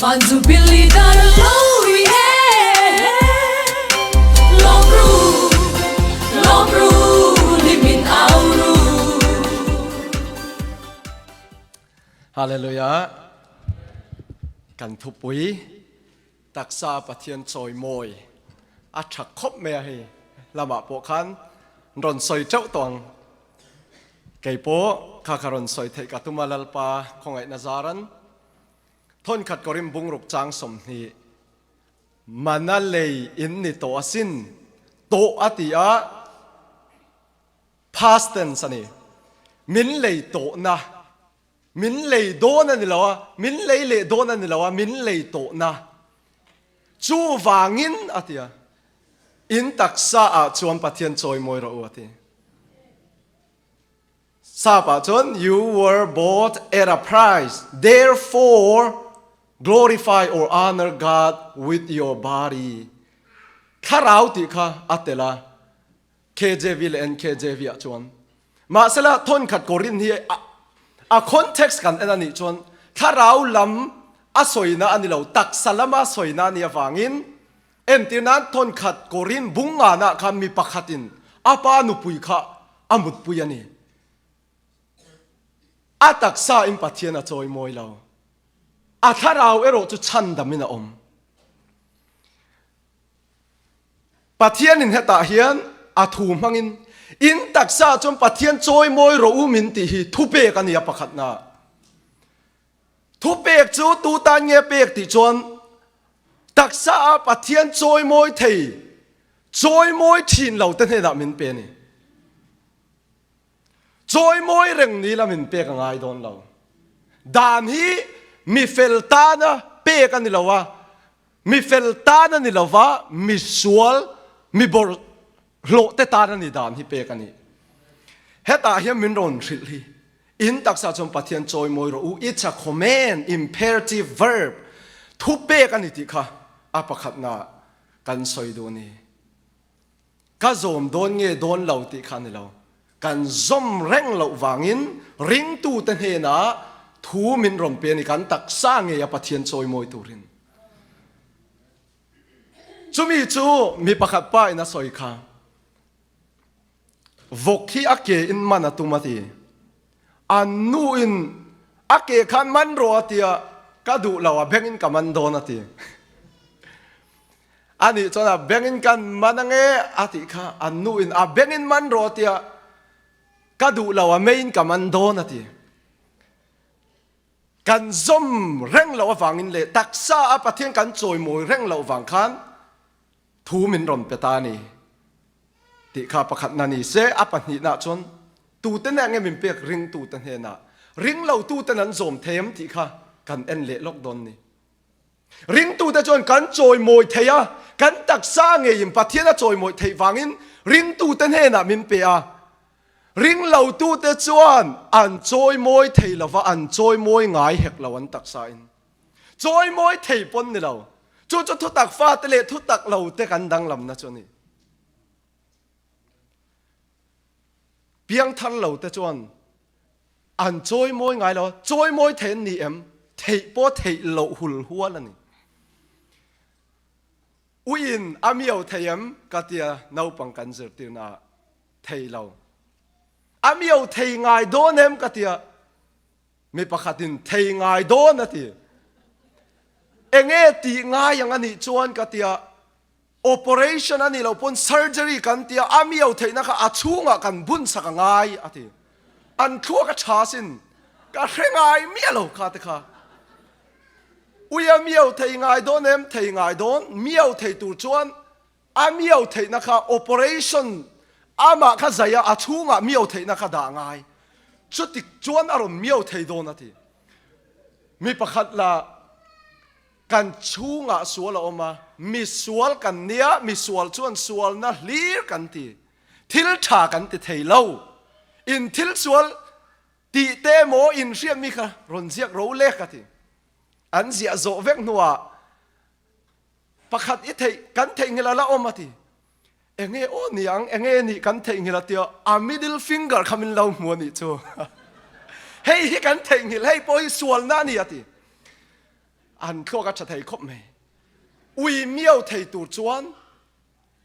Van Jubilee dar lawi e Lawm ru, lawm ru, hlimin au ru. Hallelujah. Kan thupui taksa Pathian chawimawi a tha khawp mai a hei lamah pawh khan rawn sawi teuh tawh ang. Kei pawh kha kha rawn sawi theih ka tum a Lalpa khawngaihna zaran Thawnkhat Korim bungruk chang 20 mana lei in ni tawh asin tawh a ti a past tense a ni. Min lei tawhna min lei dawn a ni lo a min lei leh dawn a ni lo a min lei tawhna chuvangin a ti a in taksa ah chuan Pathian chawimawi rawh u a ti. Sap ah chuan you were bought at a price, therefore glorify or honor God with your body. Thlarau tih kha a tel a, KJV leh NKJV ah chuan. Mahsela thawnkhat Korin hi a context kan en a nih chuan thlarau lam a sawina a ni lo, taksa lama sawina a nih avangin Entir nan thawnkhat Korin bung nganah khan mi pakhatin a pa nupui kha a mutpui a ni. A taksa in Pathian a chawi mawi lo. A thlarau erawh chu chhandam in a awm. Pathian in hetah hian a thu hmangin in taksa chuan Pathian chawi mawi rawh u min tih hi thupek a ni a pakhatna. Thupek chu tu tan nge pek tih chuan taksa a Pathian chawimawi thei, chawimawi thin lo te hnenah min pe a ni. Chawimawi reng ni la min pek a ngai dawn lo. Dan hi mi fel tana pek a ni lo a, mi fel tan a ni lo va, mi sual, mi bawrh hlawh te tan a ni dan hi pek a ni. Hetah hian min rawn hrilh hi in taksa chuan Pathian chawimawi rawh u, it's a command, imperative verb, thu pek a ni tih kha a pakhatna kan sawi duh a ni. Ka zawm dawn nge dawn lo tih kha a ni lo. Kan zawm reng loh vangin ringtute hnenah thu min rawn pe a ni, kan taksa ngei a Pathian chawimawi turin. Chumi chu mi pakhat pa in a sawi kha, Vawk hi a ke in man a tum a ti. An nu in a ke khan man rawh a ti a, ka duh lo a beng in ka man dawn a ti. Anih chuan a beng in kan man ange a tih kha, an nu in a beng in man rawh a ti a, ka duh lo a mei in ka man dawn a ti. Kan zawm reng loh avangin leh taksa a Pathian kan chawimawi reng loh vang khan thu min rawn pe ta a ni tih kha pakhatna ni se, a pahnihna chuan tute hneh nge min pek ringtute hnenah ringlotuten an zawm thei em tih kha kan en leh lawk dawn ni. Ringtute chuan kan chawimawi thei a, kan taksa ngeiin Pathian a chawimawi theih vangin ringtute hnenah min pe a. Ringlotute chuan an chawimawi thei lova, an chawimawi ngai hek lo an taksa in. Chawimawi thei pawn ni lo. Chu chu thutak fate leh thutak lo te kan danglamna chu a ni. Piangthar lo te chuan an chawimawi ngai lo, chawimawi thei an ni em? Theih pawh theih loh hul hual a ni. Uiin a miau thei em? Ka tia naupang kan zirtirna ah thei lo. A miau thei ngai dawn em? Ka tia mi pakhatin thei ngai dawn a ti. Enge tih ngai ang a nih chuan ka tia Operation a nih loh pawn surgery kan tia a miau theihna kha a chhungah kan bun sak a ngai a ti. An thluak a tha sin ka hre ngai miah lo kha te kha. Ui a miau thei ngai dawn em? Thei ngai dawn. Miau thei tur chuan a miau theihna kha operation amah kha zai a a chhungah miau theihna kha dah ngai. Chutik chuan a rawn miau thei dawn a ti. Mi pakhat la Kan chhungah sual a awm a, mi sual kan nia, mi sual chuan sualna hlir kan ti. Thil tha kan ti thei lo. In thil sual tih te emaw in hriat mi kha rawn ziak ro le ka ti. An ziah zawh vek hnuah pakhat i theih, kan theihnghilh a la awm a ti. Enge aw ni ang, enge nih kan theihnghilh a tia a middle finger kha min lo hmu a nih chu. Hei hi kan theihnghilh, hei pawh hi sualna a ni a ti. An thluak a tha thei khawp mai. Ui miau thei tur chuan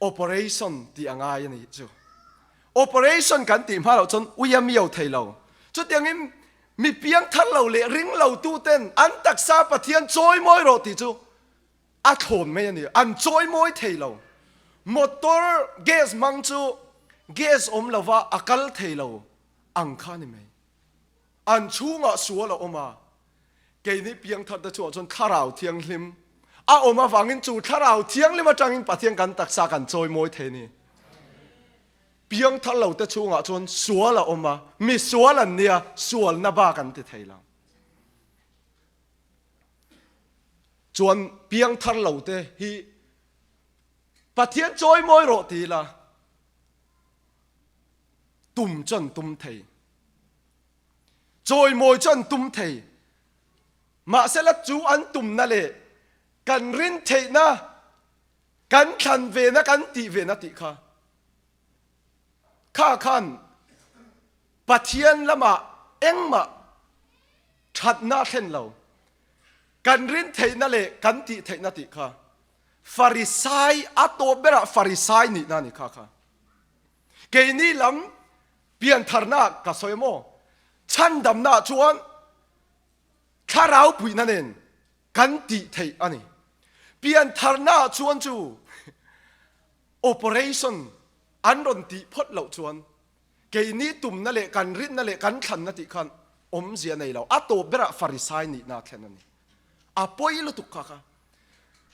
operation tih a ngai a nih chu. Operation kan tih hma loh chuan ui a miau thei lo. Chutiangin mi piangthar lo leh ring lo tu ten an taksa Pathian chawimawi rawh tih chu a thlawn mai a ni. An chawimawi thei lo. Motor gas hmang chu gas awm lova a kal thei lo ang kha a ni mai. An chhungah sual a awm a, keini piangthar te chungah chuan Thlarau Thianghlim a awm avangin chu Thlarau Thianghlim atangin Pathian kan taksa kan chawimawi thei a ni. Piangthar lo te chhungah chuan sual a awm a, mi sual an nia, sualna bak an ti thei lo. Chuan piangthar lo te hi Pathian chawimawi rawh ti ila, tum chu an tum thei. Chawimawi chu an tum thei. Mahsela chu an tumna leh kan rin theihna, kan thlan vena, kan tih vena tih kha kha khan Pathian lamah engmah thatna a thlen lo. Kan rin theihna leh kan tih theihna tih kha Farisai a tawp berah Farisai nihna a ni kha kha. Keini lam piantharna ka sawi maw? Chhandamna chuan thlarau puihna nen kan tih theih a ni. Piantharna chuan chu operation an rawn tih phawt loh chuan keini tumna leh kan rinna leh kan thlanna tih khan awmzia nei lo. A tawp berah Farisai nihna a thlen a ni. A pawi lutuk kha kha.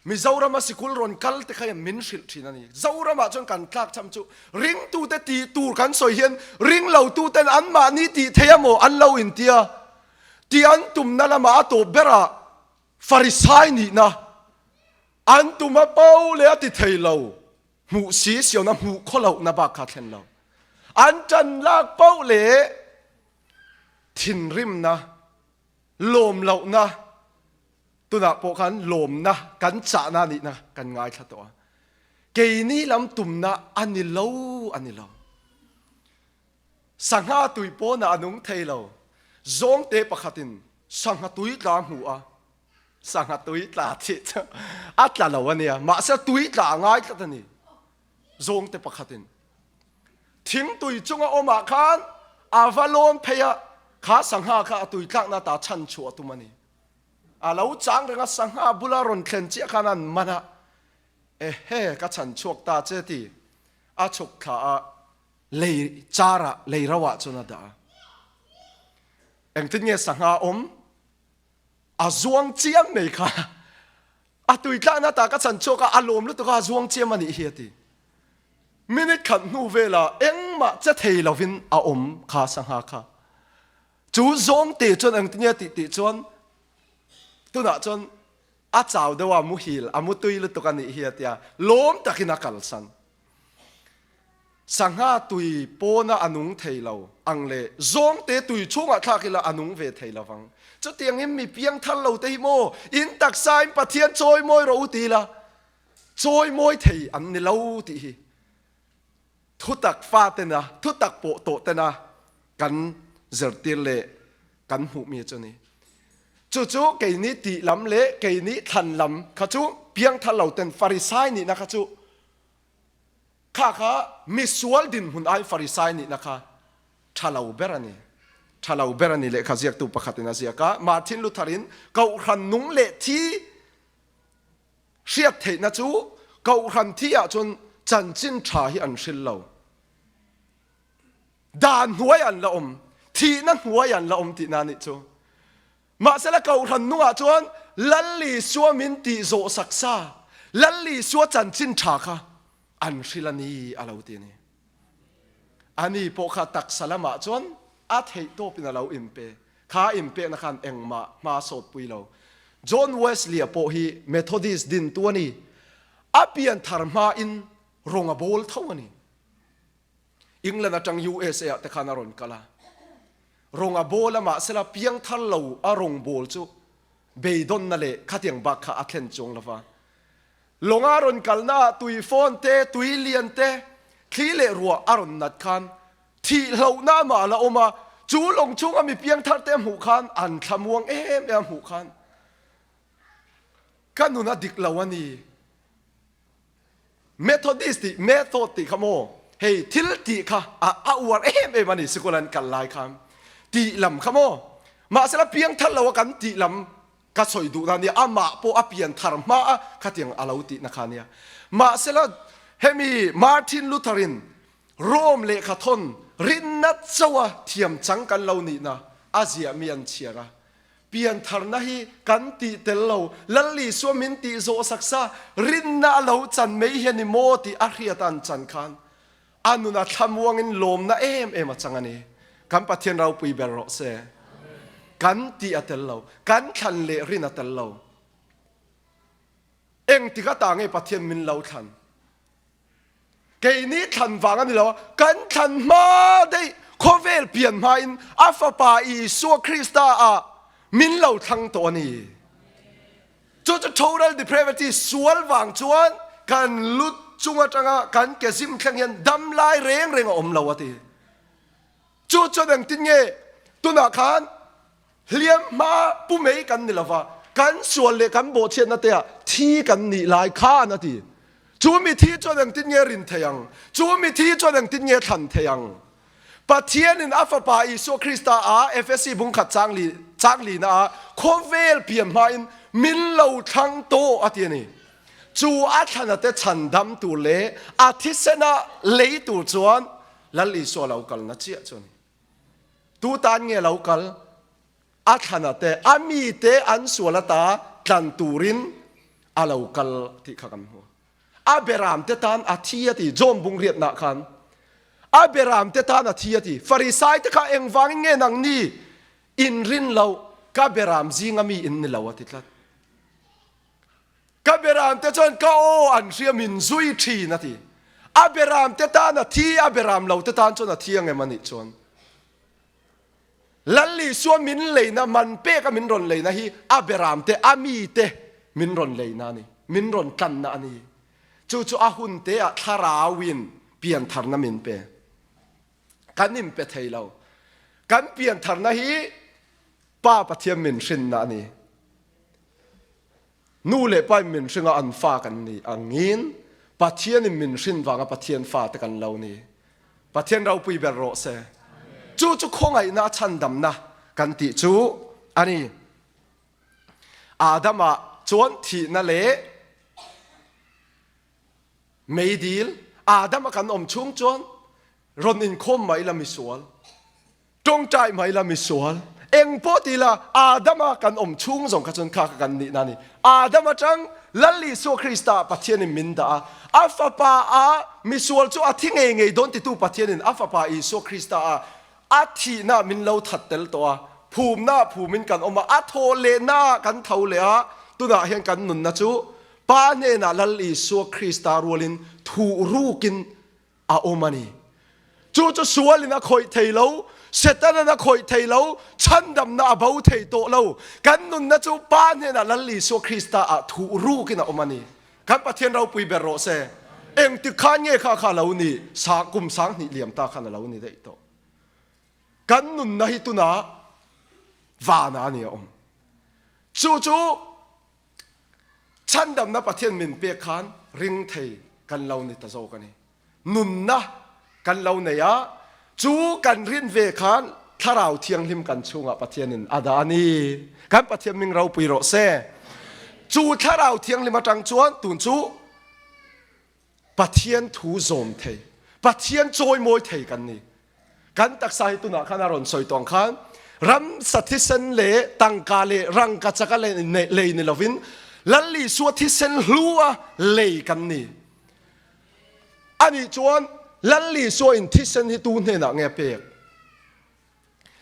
Mizorama sikul rawn kal te kha hian min hrilh thin a ni. Zoramah chuan kan tlak cham chu ringtute tih tur kan sawi hian ringlotuten anmahni tih thei a maw an lo intia tih an tumna lamah a tawp berah Farisai nihna an tum a po leh a ti thei lo hmuh si siona hmuh khawlohna bak kha thlen lo. An tan lak poh leh thinrimna lawm lohna Tunah pawh khan lawmna kan chahna nihna kan ngaithla tawh a. Keini lam tumna a ni lo a ni lo. Sangha tui pawnah a nung thei lo. Zawngte pakhatin sangha tui tla a hmu a. Sangha tui tla tih chu a tla lo a nia. Mahse tui tla a ngai tlat a ni. Zawngte pakhatin thing tui chunga awmah khan a va lawn phei a, kha sangha kha a tui tlakna ata chhan chhuah a tum a ni. A lo chang reng a, sangha bula rawn thlen chiah khan an man a, Ehe, ka chhan chhuak ta che ti a chhuk thla a, lei charah, lei roah chuan a dah a. Engtin nge sangha awm? A zuang chiam mai kha. A tui tlakna ta ka chhan chhuak a, a lawm lutuk a, a zuang chiam a nih hi a ti. Minute khat hnu velah engmah che thei lovin a awm kha sangha kha. Chu zawngte chuan engtinge tih tih chuan tunah chuan a chau deuh a, muhil a mutui lutuk a nih hi a tia, lawm takin a kalsan. Sangha tui pawna a nung thei lo ang leh zawngte tui chhungah thlak ila a nung ve thei lo vang. Chutiangin mi piangthar lo te hi maw in taksain Pathian chawimawi rawh u ti ila chawimawi thei an ni lo tih hi Thutak fatena, thutak pawh tawh tena kan zirtir leh kan hmuhmi chu a ni. Chu chu keini tih lam leh keini thlan lam kha chu piangthar lo ten Farisai nihna kha chu kha kha misual dinhmun ai Farisai nihna kha tha lo ber a ni. Tha lo ber a ni lehkha ziaktu pakhatin a ziak a, Martin Luther in Kohhran nung leh thi Hriat theihna chu Kohhran thi ah chuan chanchin tha hi an hril lo. Dan hnuai an la awm, thihna hnuai an la awm tihna nih chu. Mahsela Kohhran nungah chuan Lal Isua min tih zawh sak sa, Lal Isua chanchin tha kha an hril a ni a lo ti a ni. Ani pawh kha taksa lamah chuan a theih tawpin a lo inpe. Kha inpekna khan engmah hma sawtpui lo. John Wesley-a pawh hi Methodist dintu a ni. A pianthar hmain rawng a bawl tho a ni. England atang USA-ah te khan a rawn kal a. Rawng a bawl a, mahsela piangthar lo a rawng bawl chu beidawnna leh khatiang bak kha a thlen chuang lo va. Lawnga rawn kalnaah tui fawn te, tui lian te, thli leh ruah a rawn nat khan thihlohna amah a la awm a, chu lawng chhunga mi piangthar te hmuh khan an thlamuang em em a hmuh khan. Ka nun a dik lo a ni. Methodist tih method tih kha maw hei thil tih kha a a uar em em a ni sikul an kal lai khan tih lam kha maw mahsela piangthar lo a kan tih lam ka sawi duh na nia amah pawh a pian thar hma a khatiang a lo tih na kha nia mahsela hemi Martin Luther in Rome lehkha thawn rinna chawa thiam chang kan lo nihna a ziah mi an chhiar a Piantharna hi kan tih tel lo, Lal Isua min tih zawh sak sa, rinna a lo chan mai hi a ni maw tih a hriat a an chan khan a nuna thlamuangin lawmna em em a chang a ni. Kan Pathian ropui ber rawh se. Kan tih a tel lo, kan thlan leh rin a tel lo. Engtik ata nge Pathian min lo thlan? Keini thlan vang a ni lo a, kan thlan hma daih khawvel pian hmain a Fapa Isua Krista ah min lo thlang tawh a ni. Chu chu total depravity, sual vang chuan kan lu chung atanga kan ke zim thleng hian dam lai reng reng a awm lo a ti. Chu chuan engtin nge tunah khan Hliam hma pu mei kan ni lova, kan sual leh kan bawhchhiatna te ah thi kan nih lai khan a ti. Chu mi thi chuan engtin nge rin thei ang? Chu mi thi chuan engtin nge thlan thei ang? Pathianin a Fapa Isua Krista a Efesi bungkhat changli changlina ah khawvel pian hmain min lo thlang tawh a ti a ni. Chu a thlana te chhandam tur leh a thisena lei tur chuan Lal Isua lo kalna chiah chu a ni. Tu tan nge lo kal? A thlana te, a mite an sual ata tlan turin a lo kal tih kha kan hmu. A beram te tan a thi a ti, John bung riatnah khan. A beram te tan a thi a ti. Farisai te kha engvangin nge nangni in rin loh, ka beram zinga mi in ni lo a ti tlat. Ka beramte chuan ka aw an hria min zui thin a ti. A beramte tan a thi, a beram lote tan chuan a thi ang em a nih chuan. Lal Isua min leina, man peka min rawn leina hi a beramte, a mite min rawn leina a ni, min rawn tlanna a ni. Chu chu a hun teah thlarauin piantharna min pe. Kan inpe thei lo. Kan piantharna hi Pa Pathian min hrinna a ni. Nu leh pa in min hringa an fa kan ni angin Pathian in min hrin vanga Pathian fa te kan lo ni. Pathian ropui ber rawh se. Chu chu khawngaihna a chhandamna kan tih chu a ni. Adama chuan thihna leh meidil Adama kan awm chhung chuan rawn inkhawm mai la misual. Tawngtai mai la misual, eng pawh ti la Adama kan awm chhung zawng kha chuan kha kha kan nihna a ni. Adam atang Lal Isua Krista Pathianin min dah a, a fapa a misual chu a thi ngei ngei dawn titu Pathianin a fapa Isua Krista a a thihna min lo that tel tawh a, phumna phumin kan awm a, a thawh lehna kan tho leh a, tunah hian kan nunna chu Pa hnenah Lal Isua Krista rualin thuh rukin a awm a ni. Chu chu sualin a khawih thei lo, Setanan a khawih thei lo, chhandamna a bo thei tawh lo. Kan nunna chu Pa hnenah Lal Isua Krista ah thuh rukin a awm a ni. Kan Pathian ropui ber rawh se. Engtik khan nge kha kha a lo nih? Sang, kum sanghnih liam ta khan a lo ni daih tawh. Kan nunna hi tunah vanah a ni a awm. Chu chu Chhandamna Pathian min pek khan ring thei kan lo ni ta zawk a ni. Nunna kan lo nei a, chu kan rin ve khan Thlarau Thianghlim kan chungah Pathianin a dah a ni. Kan Pathian ming ropui rawh se. Chu Thlarau Thianghlim atang chuan tun chu Pathian thu zawm thei, Pathian chawimawi thei kan ni. Kan taksa hi tunah khan a rawn sawi tawng khan ramsa thisen leh tangka leh rangka chaka lei ni lovin Lal Isua thisen hlu a lei kan ni. Ani chuan Lal Isua in thisen hi tu hnenah nge a pek?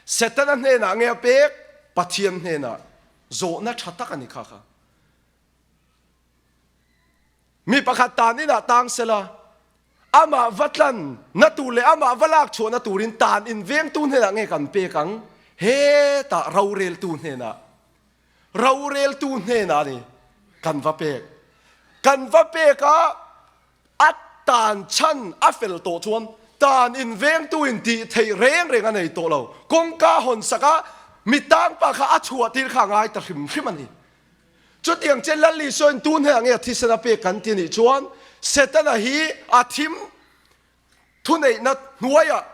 Setana hnenah nge a pek? Pathian hnenah. Zawhna tha tak a ni kha kha. Mi pakhat tan inah tang sela, amah va tlan na tur leh amah va lak chhuahna turin tan in vengtu hnenah nge kan pek ang? Hetah roreltu hnenah, roreltu hnenah a ni kan va pek. Kan va pek a, a tan chhan a fel tawh chuan tan in vengtu in tih theih reng reng a nei tawh lo. Kawngka hawn sak a, mi tangpa kha a chhuah tir kha a ngai ta hrim hrim a ni. Chutiang che Lal Isuain tun hei ange a thisen a pek kan ti nih chuan Setana hi a thim thuneihna hnuaiah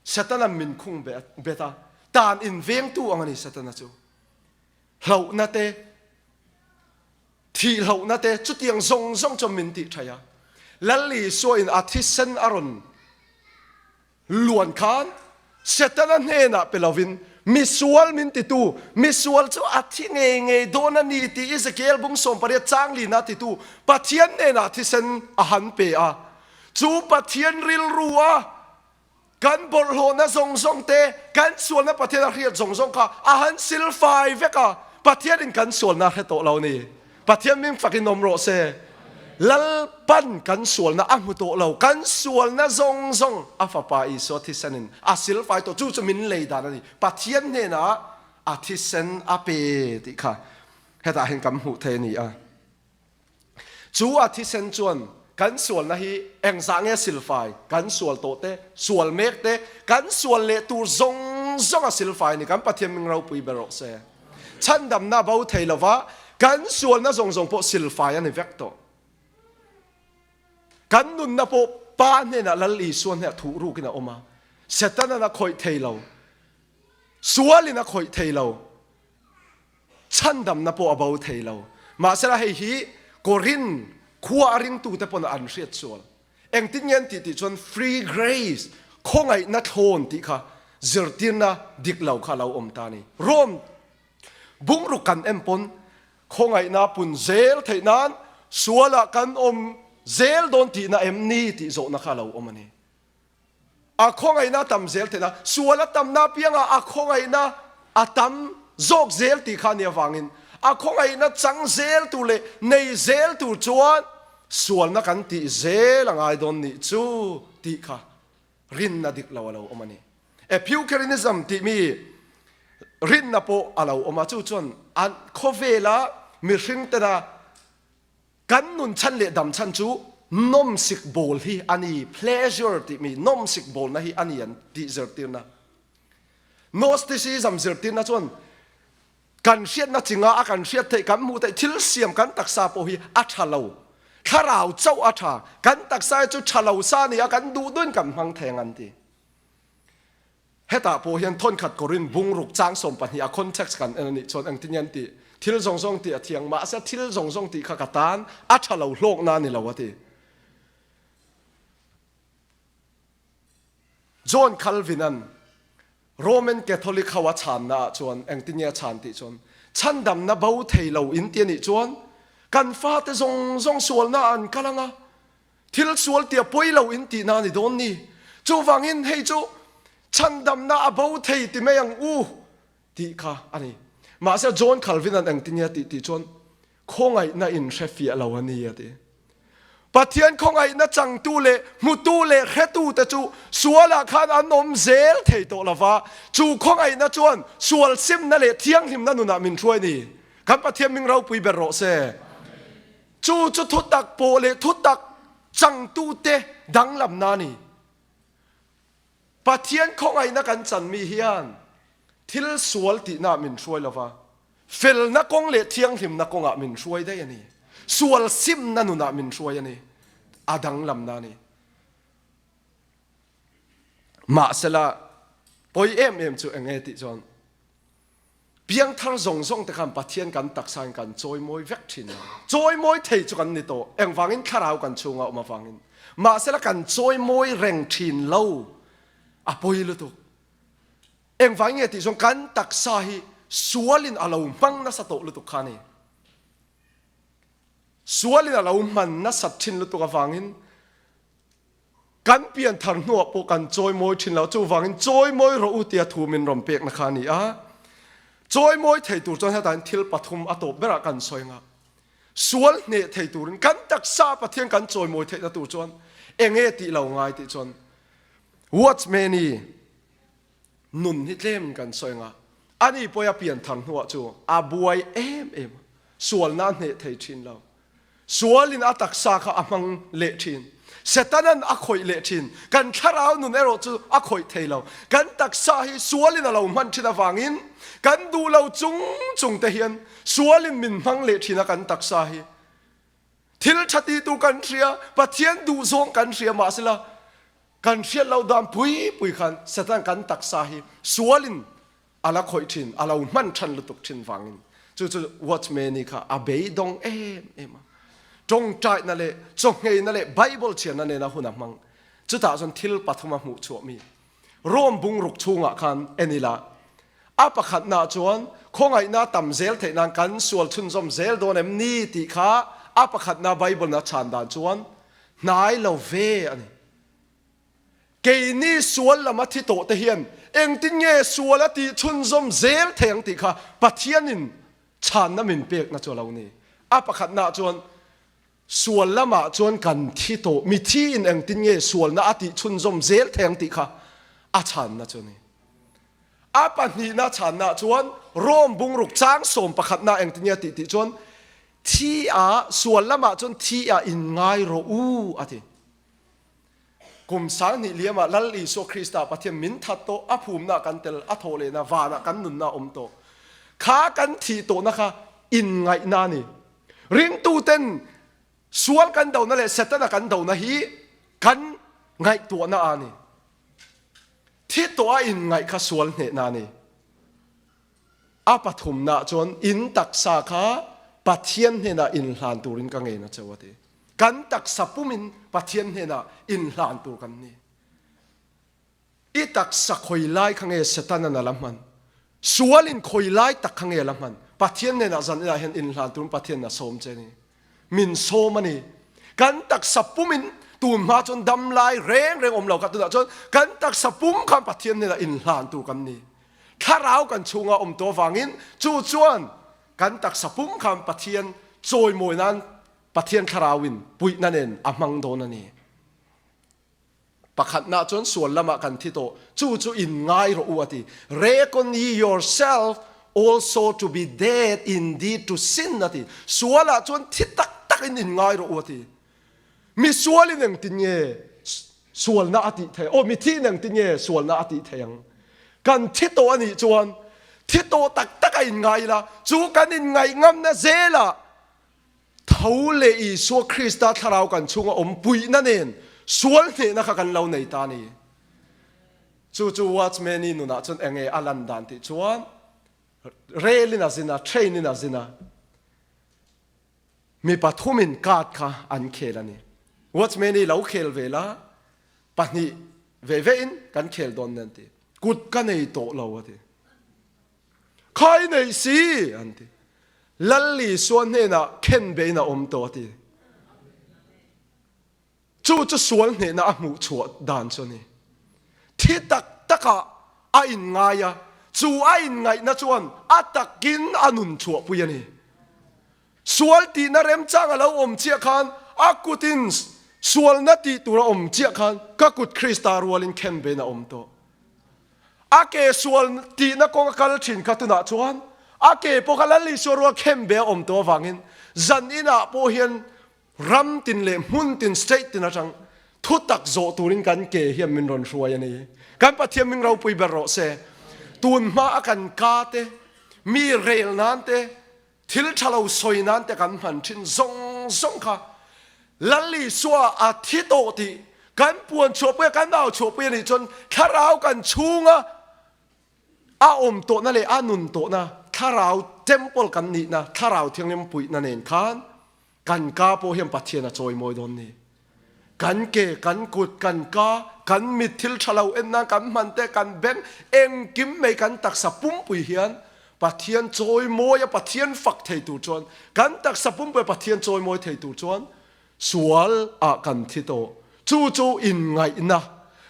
Setana min khung bet a, tan in vengtu ang a ni Setana chu. Hlauhna te, thihlohna te chutiang zawng zawng chuan min tih thaih a. Lal Isuain a thisen a rawn luan khan Setana hnenah pe lovin misual min titu, misual chu a thi ngei ngei dawn a ni tih Ezekiel bung 18 chang lina titu Pathian hnenah thisen a han pe a. Chu Pathian rilru a Kan bawlhhlawhna zawng zawng te, kan sualna Pathian a hriat zawng zawng kha a han silfai vek a, Pathianin kan sualna a hre tawh lo a ni. Pathian min fakin awm rawh se. Lalpan kan sualna a hmu tawh lo, kan sualna zawng zawng a Fapa Isua thisenin a silfai tawh. Chu chu min lei dan a ni. Pathian hnenah a thisen a pe tih kha hetah hian kan hmuh thei a ni a. Chu a thisen chuan kan sualna hi engzah nge silfai? Kan sual tawh te, sual mek te, kan sual leh tur zawng zawng a silfai a ni. Kan Pathian hming ropui ber rawh se. Chhandamna a bo thei lova, kan sualna zawng zawng pawh silfai a ni vek tawh. Kan nunna pawh Pa hnenah Lal Isua hnenah thuh rukin a awm a, Setanan a khawih thei lo, sualin a khawih thei lo. Chhandamna pawh a bo thei lo. Mahsela hei hi Korin khua a ringtute pawn an hriat sual. Engtin nge an tih tih chuan free grace, khawngaihna thlawn tih kha zirtirna dik lo kha a lo awm ta a ni. Rome bungruk kan en pawn khawngaihna pun zel theih nan sualah kan awm zel dawn tihna em ni tih zawhna kha a lo awm a ni. A khawngaihna a tam zel theih a, sual a tamna apiangah a khawngaihna a tam zawk zel tih kha a nih avangin a khawngaihna chang zel tur leh nei zel tur chuan sualna kan tih zel a ngai dawn nih chu tih kha rinna dik lo a lo awm a ni. Epicureanism tih mi rinna pawh a lo awm a, chu chuan an khawvela mihring tena Kan nun chan leh dam chan chu nawmsik bawl hi a ni, pleasure tihmi nawmsik bawlna hi a ni an tih zirtirna. Gnosticism zirtirna chuan kan hriatna chinga a kan hriat theih, kan hmuh theih thil siam kan taksa pawh hi a tha lo, thlarau chauh a tha, kan taksa hi chu tha lo sa a ni a, kan duh duhin kan hmang thei ang an ti. Hetah pawh hian thawnkhat kawrin bungruk chang 12 a context kan en a nih chuan engtin nge an tih? Thil zawng zawng tih a thiang, mahse thil zawng zawng tih kha ka tan a tha lo hlawkna a ni lo a ti. John Calvin-a'n Roman Catholic ho a chhanna ah chuan engtin nge a chhan tih chuan chhandamna bo thei lo in ti a nih chuan kan fate zawng zawng sualna ah an kal ang a, Thil sual tia pawi lo in tihna a ni dawn ni. Chuvangin hei chu chhandamna a bo thei ti mai ang u tih kha a ni. Mahse John Calvin-a'n engtin nge a tih tih chuan khawngaihna in hre fiah lo a ni a ti. Pathian khawngaihna changtu leh hmutu leh hretute chu sualah khan an awm zel thei tawh lo va, chu khawngaihna chuan sual simna leh thianghlimna nunah min hruai a ni. Kan Pathian hming ropui ber rawh se. Chu chu thutak pawh leh thutak changtute danglamna a ni. Pathian khawngaihna kan chanmi hian thil sual tihnaah min hruai lo va, felna kawng leh thianghlimna kawngah min hruai daih a ni. Sual simna nunah min hruai a ni. A danglamna a ni. Mahsela, pawi em em chu eng nge tih chuan, Piangthar zawng zawng te khan Pathian kan taksa in kan chawimawi vek thin a. Chawimawi thei chu kan ni tawh, engvangin thlarau kan chhunga awm avangin. Mahsela kan chawimawi reng thin lo, a pawi lutuk. Engvangin nge tih chuan kan taksa hi sualin a lo hmang nasa tawh lutuk kha a ni. Sualin a lo hman nasat thin lutuk avangin Kan pianthar hnuah pawh kan chawimawi thin lo, chuvangin chawimawi rawh u tia thu min rawn pekna kha a ni a. Chawimawi thei tur chuan hetah hian thil pathum a tawp berah kan sawi ang a. Sual hneh thei turin kan taksa Pathian kan chawimawi theihna tur chuan enge tih lo ngai tih chuan Watchman-i nun hi tlem kan sawi ang a. Ani pawh a pianthar hnuah chu a buai em em a, sualna a hneh thei thin lo. Sualin a taksa kha a hmang leh thin. Setanan a khawih leh thin. Kan thlarau nun erawh chu a khawih thei lo. Kan taksa hi sualin a lo hman thin avangin kan duh lo chung chung te hian sualin min hmang leh thin a kan taksa hi. Thil tha ti tu kan hria, Pathian duh zawng kan hria mahsela kan hriat lo dan pui pui khan Satan kan taksa hi sualin a la khawih thin, a lo hman than lutuk thin vangin chu chu watchman-i kha a beidawng em em a. Tawngtaina leh chawngheina leh Bible chhiarna nena hun a hmang. Chutah chuan thil pathum a hmuh chhuah mi. Rome bungruk chhungah khan en ila, a pakhatnaah chuan khawngaihna tam zel theih nan kan sual chhunzawm zel dawn em ni tih kha a pakhatna Bible-na chhan dan chuan hnai lo ve a ni. Keini sual lama thi tawh te hian engtin nge sual a tih chhunzawm zel thei ang tih kha Pathianin chhanna min pekna chu a lo ni. A pakhatnaah chuan Sual lamah chuan kan thi tawh, mithi in engtin nge sualna a tih chhunzawm zel thei ang tih kha a chhanna chu a ni. A pahnihna chhanna chuan Rome bungruk chang sawm pakhatna engtin nge a tih tih chuan thi ah sual lamah chuan thi ah in ngai rawh u a ti. Kum 2000 liamah Lal Isua Krista Pathian min that tawh, a phumna kan tel, a thawh lehna vanah kan nunna a awm tawh. Kha kan thih tawhna kha inngaihna a ni. Ringtuten sual kan dona leh Setana kan dona hi kan ngaihtuahna a ni. Thi tawh a inngaih kha sual hnehna a ni. A pathumna chuan in taksa kha Pathian hnenah inhlan turin ka ngen a cheu a ti. Kan taksa pumin Pathian hnenah inhlan tur kan ni. I taksa khawi lai kha nge Setanan a la hman? Sualin khawi lai tak kha nge a la hman? Pathian hnenah zan inah hian inhlan turin Pathian a sawm che a ni. Min sawm a ni. Kan taksa pumin tun hma chuan dam lai reng reng awm lo kha tunah chuan kan taksa pum khan Pathian hnenah inhlan tur kan ni. Thlarau kan chhunga awm tawh avangin chu chuan kan taksa pum khan Pathian chawimawi nan Pathian thlarauin puihna nen a hmang dawn a ni. Pakhatna chuan sual lamah kan thi tawh, chu chu in ngai rawh u a ti. Reckon ye yourself also to be dead indeed to sin a ti. Sualah chuan thi tak takin in ngai rawh u a ti. Mi sualin engtin nge sualna a tih theih? Aw, mi thiin engtin nge sualna a tih theih ang? Kan thi tawh a nih chuan thi tawh tak tak a in ngai ila, chu kan in ngaih ngamna zelah Tho leh Isua Krista thlarau kan chhunga awm puihna nen sual hnehna kha kan lo nei ta a ni. Chu chu Watchman-i nunah chuan enge a lan dan tih chuan rel in a zin a, train in a zin a, mi pathumin card kha an khel a ni. Watchman-i lo khel ve la, pahnih ve ve in kan khel dawn nen ti. Kut ka nei tawh lo a ti. Khai nei si an ti. Lal Isua hnenah khenbein a awm tawh a ti. Chu chu sual hnehna a hmuh chhuah dan chu a ni. Thi tak takah a inngai a, chu a inngaihna chuan a takin a nun chhuahpui a ni. Sual tihna remchang a lo awm chiah khan a kutin sualna tih tur a awm chiah khan ka kut Krista rualin khenbein a awm tawh. A ke sual tihna kawng a kal thin kha tunah chuan a ke pawh kha Lal Isua rual khenbe a awm tawh avangin zan inah pawh hian ram tin leh hmun tin state tin atang thu tak zawh turin kan ke hian min rawn hruai a ni. Kan Pathian min ropui ber rawh se. Tun hma a kan ka te, mi rel nan te, Thil tha lo sawi nan te kan hman thin zawng zawng kha Lal Isua a thi tawh tih kan puan chhuahpui a, kan au chhuahpui a nih chuan thlarau kan chhunga a awm tawhna leh a nun tawhna thlarau temple kan nihna thlarau thianghlim puihna nen khan Kan ka pawh hian Pathian a chawimawi dawn ni. Kan ke, kan kut, kan ka, kan mit thil tha lo en nan kan hman te, kan beng, engkim mai kan taksa pumpui hian Pathian chawimawi a Pathian fak thei tur chuan kan taksa pumpui a Pathian chawimawi thei tur chuan sual ah kan thi tawh. Chu chu inngaihna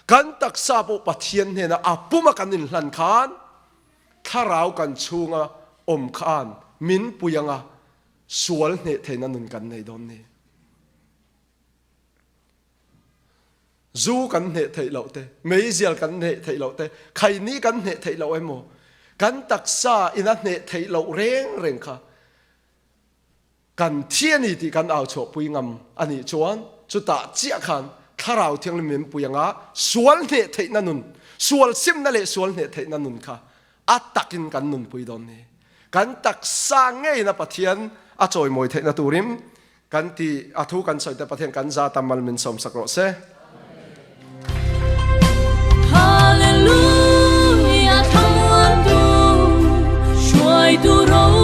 kan taksa pawh Pathian hnena a puma kan inhlan khan thlarau kan chhunga awm khan min pui anga Sual hneh theihna nun kan nei dawn ni. Zu kan hneh theih loh te, meizial kan hneh theih loh te, khaini kan hneh theih loh emaw, kan taksa in a hneh theih loh reng reng kha kan thi a ni tih kan au chhuahpui ngam a nih chuan chutah chiah khan Thlarau Thianghlim min pui anga sual hneh theihna nun, sual simna leh sual hneh theihna nun kha a takin kan nunpui dawn ni. Kan taksa ngeina Pathian a chawimawi theihna turin kan ti a thu kan sawi te Pathian kan za tam mal min sawm sak rawh se. Hallelujah thlamuan tu hruaitu ro.